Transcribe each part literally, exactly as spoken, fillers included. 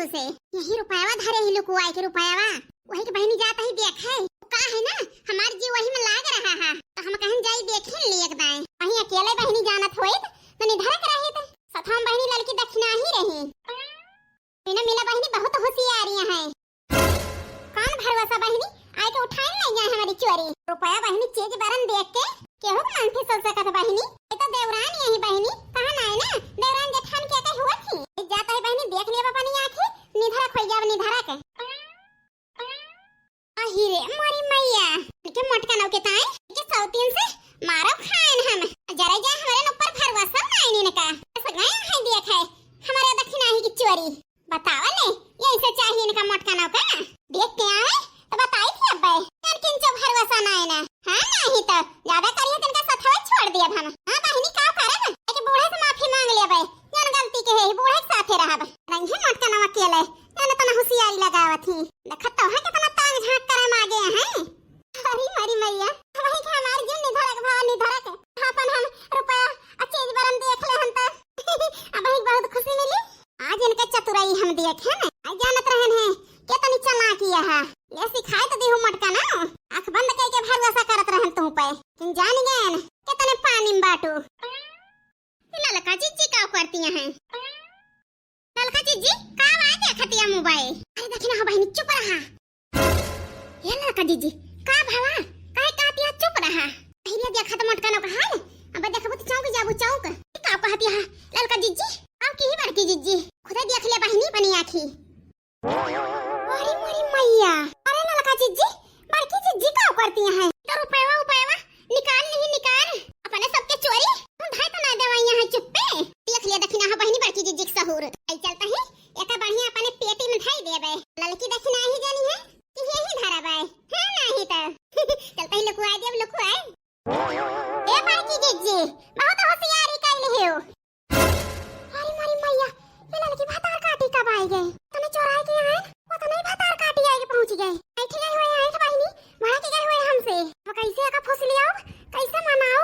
उसे। यही रुपयावा धरे ही लुकुआई के रुपयावा। वही के बहिनी जात ही देखे। का है ना, हमार जीव वही में लाग रहा है। तो हम कहन जाई देखिन ली एक दाएं। वही अकेले बहिनी जानत होइत, तो निधरक रहित। सथवा में बहिनी ललकी दखिना ही रही। बिना मिला बहिनी बहुत होशियारियां हैं। कौन भरोसा बहिनी, आए के उठाए ले जाए हमारी चोरी। रुपया बहिनी चीज बरन देख के केहू के मन फिसल सकत बहिनी। ये तो देवरान यही बहिनी, कहा ना है ना, देवरान जेठान के कहीं हुआ थी। जाता है बहिनी, देख लिया अपनी आँखी, निधरक हो जाब निधरक। अही रे मोरी मैया, के मोटका नौ के ताई, के सौतीन से मारो खाएन हम। जरा जा हमारे ऊपर भरोसा नहीं इनका। ऐसा गया है देख है, हमारे दखिना ही की चोरी। बतावा ले, ये ऐसे चाहिए इनका मोटका नौ का? देख के आए, तो बताई थी अब्बे। यार किंचो भरोसा ना है ना। हाँ नहीं तो, ज्यादा करिए तो इनका सथवा छोड़ दिया हम। हाँ बहिनी का करब? एक बूढ़े से माफी मांग लिया बे। जौन गलती के है, बूढ़े के साथे रहब। नहीं है मोटका नौ अकेले। जाने तना होशियारी लगावत ही। देखत तो है कितना ताक झांक करे में आगे हैं। अरे मारी मैया, वही के हमार जीव निधड़क भवा निधड़क। अपन हम रुपया आ चीज बरन देख ले हम तो। अब वही बहुत खुशी मिली। आज इनके चतुराई हम देखे न। आज जानत रहन है, के तनी चालाक ही है। ले सिखाए तो देहु मोटका नौ। आँख बंद करके भरोसा करत रहन तुम पे। तुम जान गए न, के तने पानी में बाटू। ये ललका जीजी का करती हैं? ललका जीजी, का बा देखतिया मोबाइल? अरे देखी ना हो बहिनी, चुप रहा। ये ललका जीजी, का भवा? काहे कहतिया चुप रहा? अरे देखा तो मोटका नौ का हाल। अब देखबो तो चौंक जाबो चौंक। का कहतिया ललका जीजी? आओ की ही बड़की जीजी? खुदा देख ले बहिनी बनी आँखी। अरे मोरी मैया, अरे ललका जीजी, बड़की जीजी का करती हैं? तो रुपयवा उपयवा निकाल ली, निकाल। अपने सबके चोरी, हम धाय तो ना देवाई यहाँ चुप्पे। देख लिया दखिना है बहिनी बड़की जीजी के सहूर। आई चलता ही, एका बढ़िया अपने पेटी में धाई देबे। ललकी दखिना ही जानी है कि यही धरबे। हाँ नहीं तो। चलता ही लुकुआई देब, लुकुआई। ए बड़की जीजी, बहुत होशियारी कइले हो। अरे मोरी मैया, ये ललकी भतार काटी कब आई गए? तने चोराई के आए, वो तो नहीं भतार काटी आई के पहुंच गए। ऐठ गए हुए ऐठ बहिनी, भड़क गए हुए हमसे। अब कैसे एका फुसलियाओ, कैसे मनाओ?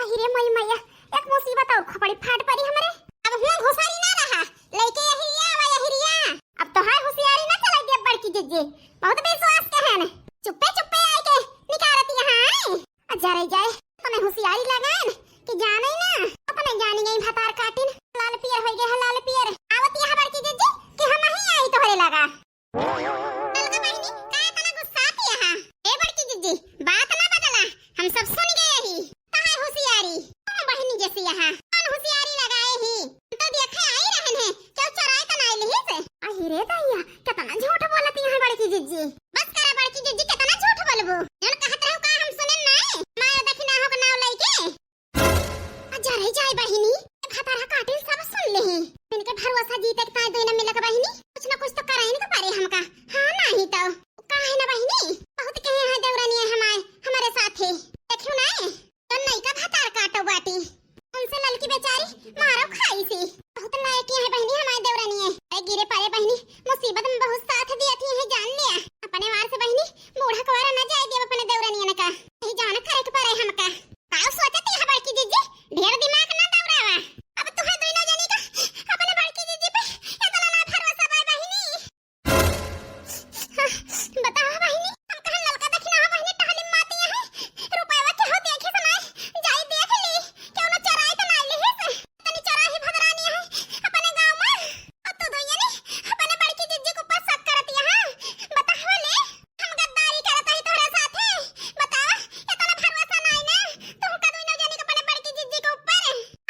अहि रे मोरी मैया, एक मुसीबत और खोपड़ी फाट पड़ी हमरे। अब हुआ घुसाई ना रहा, लेके यही रिया आवा, यही रिया। अब तो है होशियारी ना चलाई दे बड़की जीजी, बहुत विश्वास के है न। चुप्पे चुप्पे आई के निकारत यहाँ आई। आ जरे जाए, तने होशियारी लगाएन कि जाने ना, अपने जानी गई भतार काटिन, लाल पियर होई गए है, लाल पियर। आवत यहाँ बड़की जीजी कि हम ही आई तोहरे लगा। ललका बहिनी, का इतना गुस्सात यहाँ? ए बड़की जीजी, बात ना बदला, हम सब सुन गए ही। काहे होशियारी? कौन बहिनी जैसी यहाँ? कौन होशियारी लगाए ही? हम तो देखे आई रहन है, क्यों चोराए तो ना लिही से? अहि रे दैया, कितना झूठ बोलती है बड़की जीजी। बस करा बड़की जीजी, कितना झूठ बोलबू? जौन कहत रहो का हम सुने नाई? मारो दखिना हो के नाव लइके। आ जरे जाए बहिनी, भतारा काटिन सब सुन लेही। इनके भरोसा जीते के ताई दोई ना मिलक बहिनी, कुछ ना कुछ तो कराइन के परे हमका। हाँ नाही तो। काहे ना बहिनी, बहुत कहे हैं देवरानी है हमारे, हमारे साथे। देखियो ना, तो नई का भतार काटो बाटी। उनसे ललकी बेचारी मारो खाई सी। बहुत लायक है बहिनी हमारे देवरानी है। अरे गिरे परे बहिनी, मुसीबत में बहुत साथ दिया थी, यही जान लिया। अपने वार से बहिनी, बूढ़ा कुवारा ना जाए देव अपने देवरानी ने का। यही जान करे के परे हमका। का सोचत है बड़की जीजी? ढेर दिमाग ना दौड़ावा। अब तुहे दोनों जनी का अपने बड़की जीजी पे इतना ना भरोसा बा बहिनी। हाँ, बताओ बहिनी, हम कहन ललका दखिना हो बहिनी टहली माती है। रुपयवा के हो देखे से नाई, जाई देख ली, केहू ना चोराई तो नाई लिही से। तनी चोराही भदरानी है अपने गाँव में। अब तो दोइया ने अपने बड़की जीजी के ऊपर शक करत है। बताओ ले, हम गद्दारी करत हई तोहरे साथे? बतावा, इतना भरोसा नाई ना तुमका दुनो जनी के अपने बड़की जिज्जी के ऊपर।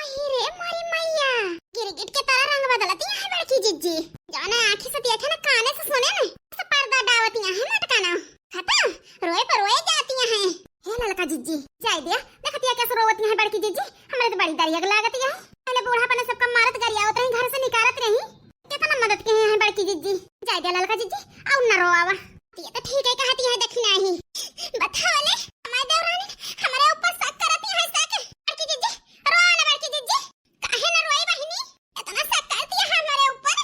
अहि रे मोरी मैया, गिरगिट के तरह रंग बदलती है बड़की जिज्जी। जौन आँखी से देखे ना, काने से सुने ना, से पर्दा डावती है मटकाना। खत्म, रोए पर रोए जाती है। हे ललका जिज्जी, जाए दिया, देखतिया कैसे रोवती है बड़की जिज्जी, हमरे तो बड़ी दरिया लागती है। पहले बूढ़ा अपने सबका मारत गरियावत रही, घर से निकारत रही, कितना मदद के हैं बड़की जिज्जी। जाए दे ललका जिज्जी, और न रोआवा। ये तो ठीक है कहती है दखिना ही। बताओ ले, हमारे देवरानी हमरे ऊपर शक करती है शक। बड़की जिज्जी, रोआ ना बड़की जिज्जी। काहे न रोई बहिनी? इतना शक करती है हमारे ऊपर।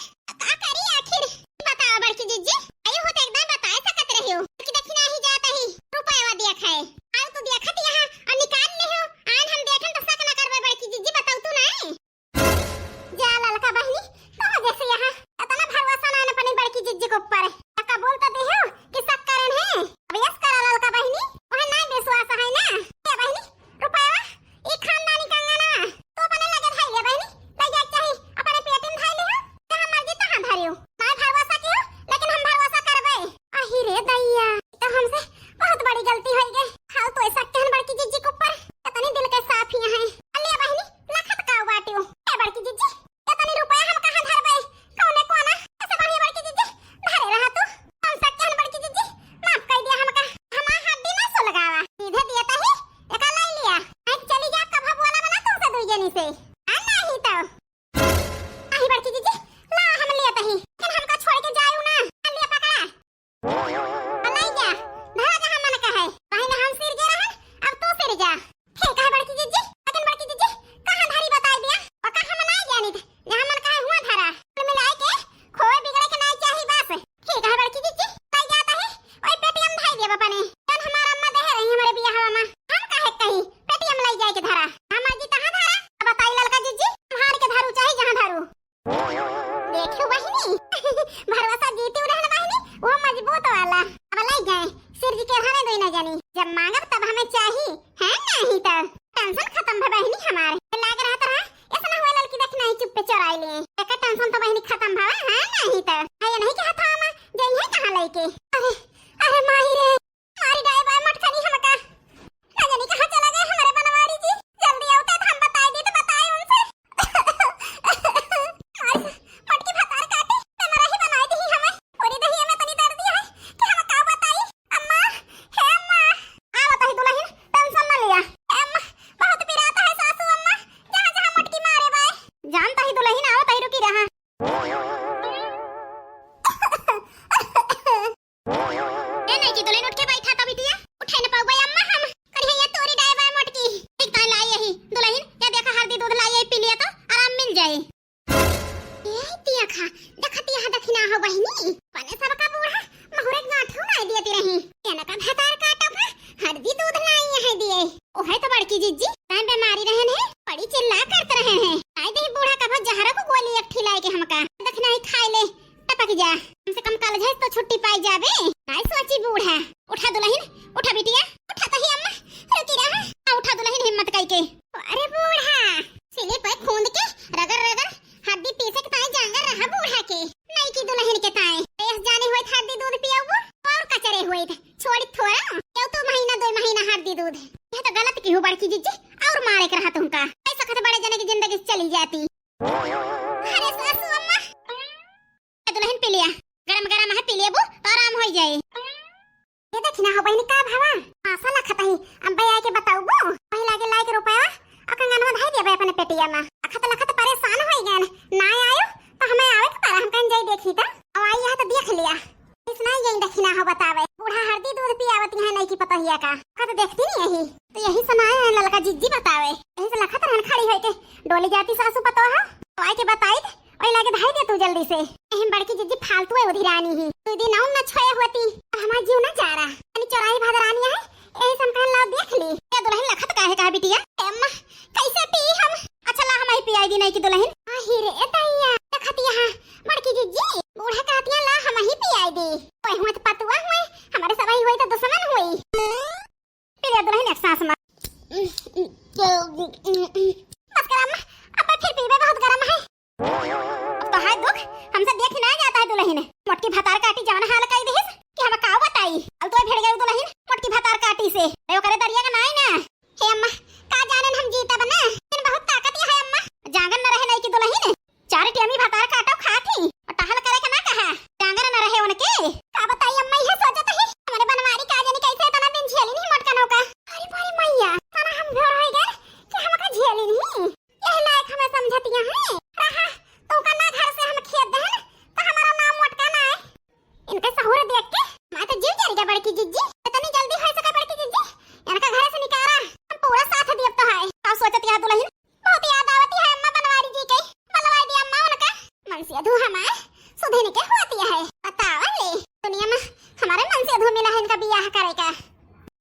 का करी आखिर? बताओ बड़की जिज्जी, आई हो तो एकदम बताए सकत रही हो कि दखिना ही जाता ही रुपया दिया खाए। आओ तू देखत यहाँ और निकाल ले हो। आन हम देखन तो शक ना करबे बड़की जिज्जी, बताओ तू नहीं। मांगब तब हमें चाही, है नहीं तो। टेंशन खत्म भा बहिनी हमार। लाग रहत रहा, ऐसा ना हुआ ललकी दखिना ही चुप्पे चोराई ले। एकर टेंशन तो बहिनी खत्म भा, है नहीं तो। है ये नहीं कि हथवा में, जइहे कहाँ लेके। अरे, अरे माई रे, मारी डाय बाय मटकनी हमका। ना जानी कहाँ चला गए हमारे बनवारी जी। जल्दी आवते तो हम बताई दी तो बताई उनसे। अरे, मटकी भतार काटी, ते मरा ही बनाई दी हमें। पूरी दहिया में तनी दर्द है कि हम का बताई। अम्मा, हे अम्मा। आवत ही दुलहिन, टेंशन न लिया। हे अम्मा, बहुत पिरात है सासू अम्मा, जहाँ जहाँ मटकी मारे बाय। जानत ही दुलहिन, आवत ही, रुकी रहा। ए नइकी दुलहिन, उठ के बैठा तो बिटिया। उठे न पाउबे अम्मा हम। करिहे ये तोरी डाय बाय मोटकी। ठीक ताई लाई यही दुलहिन, ये देखा हरदी दूध लाई यही पी लिया तो आराम मिल जाए। ए तिया खा, देखत यहाँ दखिना हो बहिनी। पने सबका बूढ़ा महुरे गांठू लाई दियती रही। एनका भतार काटो का हरदी दूध लाई यही दिए। ओहे तो बड़की जिज्जी, ताई बीमारी रहन है, बड़ी चिल्ला करत रहन है। आई दे बूढ़ा कभो जहरा को गोली एक ठिलाई के हमका। दखिना ही खाई ले। टपक जा, कम से कम कल झस तो छुट्टी पाई जाबे। नाई सोची बूढ़ा। उठा दुलहिन, उठा बिटिया, उठा तही अम्मा, रुकी रहा। हाँ, उठा दुलहिन हिम्मत कई के। अरे बूढ़ा, सिले पे खूंद के रगड़ रगड़ हड्डी पीसे के ताई जांगर रहा बूढ़ा के। नइकी दुलहिन के ताई। बेस जाने हुए हड्डी दूध पियाऊ और कचरे हुए। छोड़ी थोड़ा, क्यों तो महीना दो महीना हड्डी दूध। यह तो गलत की हूँ बड़की जिज्जी, और मारे के रहा तुमका। ऐसा खत बड़े जने की जिंदगी चली जाती। अरे सासू अम्मा। ए दुलहिन पी लिया, गरम गरम है, पी लेबू तो आराम होई जाए। ये देखी ना हो बहिनी का भावा, आशा लखत ही, अम्बे आके बताउबू, पहिला के लाइक रुपया, आ कंगनवा धई देबे अपने पेटिया में। अखत लखत परेशान होई गए, ना आयो तो हमें आवे के पारा, हम कहीं जाई देखी त, और आई है तो देख लिया। इसना यही दखिना हो बतावे, बूढ़ा हरदी दूध पियावत यहाँ नहीं की पतोहिया का, का तो देखती नहीं यही, तो यही सुनाए हैं ललका जिज्जी बतावे, यही से लखत रहन खड़ी होई के, डोली जाती सासू पतोहा, तो आई के बताई दे, ओई लागे धाई दे तू जल्दी से। एहम बड़की जिज्जी फालतू है उधिरानी ही, तू दिन आउन न छोए होती, अब हमार जीव न जा रहा, यानी चौराही भादरानी है, यही से हम कहन लाओ देख ली। ये दुलहिन लखत काहे कहा बिटिया? ए अम्मा, कैसे पी हम? अच्छा ला हम ही पियाई दी नहीं की दुलहिन। आही रे ए दैया, देखत यहाँ बड़की जिज्जी, बूढ़ा कहतिया ला हम ही पियाई दी। कोई हुआ तो पतुआ हुए, हमारे सब ही हुई तो दुश्मन हुई। पी ले दुलहिन एक सांस में। बस कर अम्मा, अब फिर पीबे बहुत गरम है। अब तो है दुख, हमसे देखी ना जाता है दुलहिन। मोटकी भतार काटी जवन हाल कई दिहिस कि हम का बताई। अब तो भिड़ गई दुलहिन मोटकी भतार काटी से। नहीं ओकरे दरिया का नाई ना। हे अम्मा, का जाने हम जीतब ना। इन बहुत ताकत है अम्मा। जांगर न रहे नहीं की दुलहिन। चार टेमी भतार काटो खात ही। और टहल करे के ना कहा। जांगर न रहे उनके। का बताई अम्मा, यह सोचत ही। हमारे बनवारी का जाने कैसे इतना दिन झेली नहीं मोटका नौका। अरे बारी मैया, तना हम घर हो गए कि हमका झेली नहीं। यह लायक हमें समझतिया है। रहा, तू का ना घर से हम खेत दहन, तो हमारा नाम मोटका ना है। इनका सहूर देख के मैं तो जीव जल गया बड़की जिज्जी। इतनी जल्दी हो सका बड़की जिज्जी, इनका घर से निकारा, हम पूरा साथ दियब तो है। का सोचत यह दुलहिन? बहुत याद आवती है अम्मा बनवारी जी के, बलवाई दी अम्मा उनका। मनसेधू हमार सुधे निके होती है, बतावा ले। दुनिया में हमारे मनसेधू मिला है इनका बियाह करे का।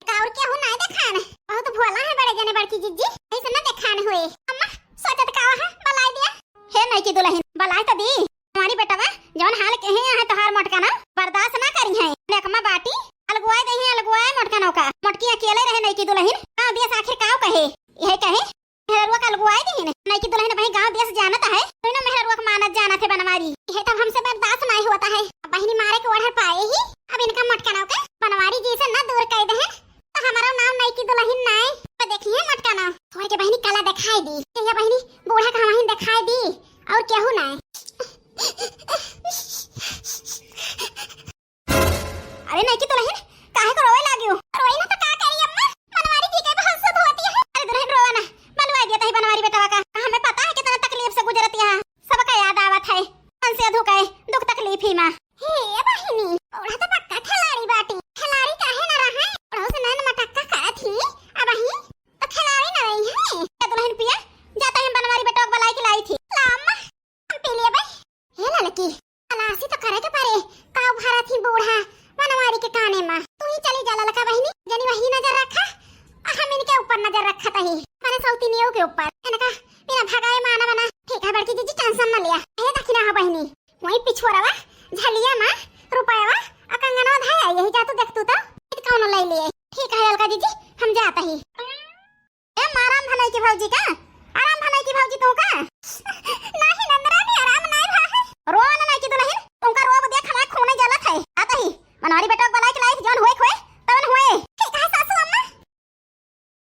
का और केहू ना देखान, बहुत भोला है बड़े जने बड़की जिज्जी, ऐसे ना देखान हुए। अम्मा सोचत का है, बलाई दिया। हे नहीं की दुलहिन, बलाई तो दी। हमारी बेटवा जौन हाल के हैं यहाँ तोहार मोटका ना बर्दाश्त ना करी है। नेकमा बाटी अलगुआए दे हैं, अलगुआए मोटका नौका। मोटकी अकेले रहे नहीं की दुलहिन। हाँ, दिया आखिर काव कहे, यह कहे मेहररुआ का अलगुआए दे हैं। नहीं की दुलहिन भाई गाँव देश जानत है, तो ना मेहररुआ का मानत जानत है बनवारी। यह तब हमसे बर्दाश्त नहीं होता है। अब बहिनी मारे के ओढ़र पाए ही, अब इनका मोटका नौका बनवारी जी से ना दूर कर दे हैं, तो हमारा नाम नहीं की दुलहिन नाय। तो देखिए मोटका ना, थोड़े के बहिनी कला दिखाई दी, ये बहिनी बूढ़ा का वहीं दिखाई दी, और केहू नाय। अरे नहीं की दुलहिन, काहे को रोवे लागियो? रोई ना तो का करी अम्मा? बनवारी जी के बहुत सुध होती है। अरे दुलहिन रोवा ना, बलवाई दिया तही बनवारी बेटवा का। हमें पता है कितना तकलीफ से गुजरती है, सबका याद आवत है। मनसेधू का दुख तकलीफ ही माँ। हे बहिनी, ओढ़ा तो पक्का खिलाड़ी बाटी। खिलाड़ी काहे ना रहा? ओढ़ो से नैन मटक्का करत ही, अब ही तो खिलाड़ी ना रही है। ए दुलहिन पिया, जाता हम बनवारी बेटवा के बलाई के लाई थी। ला अम्मा, हम पी लिए भाई। हे ललकी, खलासी तो करे के परे, काव भरा थी बूढ़ा बनवारी के काने मा। तू ही चली जा ललका बहिनी, जनी वही नजर रखा, आ हम इनके ऊपर नजर रखा तही, माने सौतीनियों के ऊपर। इनका बिना भगाए माना बना। ठीक है बड़की जिज्जी, टेंशन न लिया। हे दखिना हो बहिनी, वही पिछोरवा, झलिया मा, रुपयवा, आ कंगनवा धाया, यही जा तू देख तू तो, इत कौनो ले लिए। ठीक है अलका दीदी, हम जात ही। ए, आराम भा नाहीं की भौजी का? आराम भा नाहीं की भौजी तोहका? नाहीं नंदरानी, आराम नाहीं भा है। रो ना नाहीं की दुलहिन, तोहका रोब देख हमार खूने जलत है। आत ही, मनोहरी बेटवा क बलाइ के लाइत, जौन होए क होए,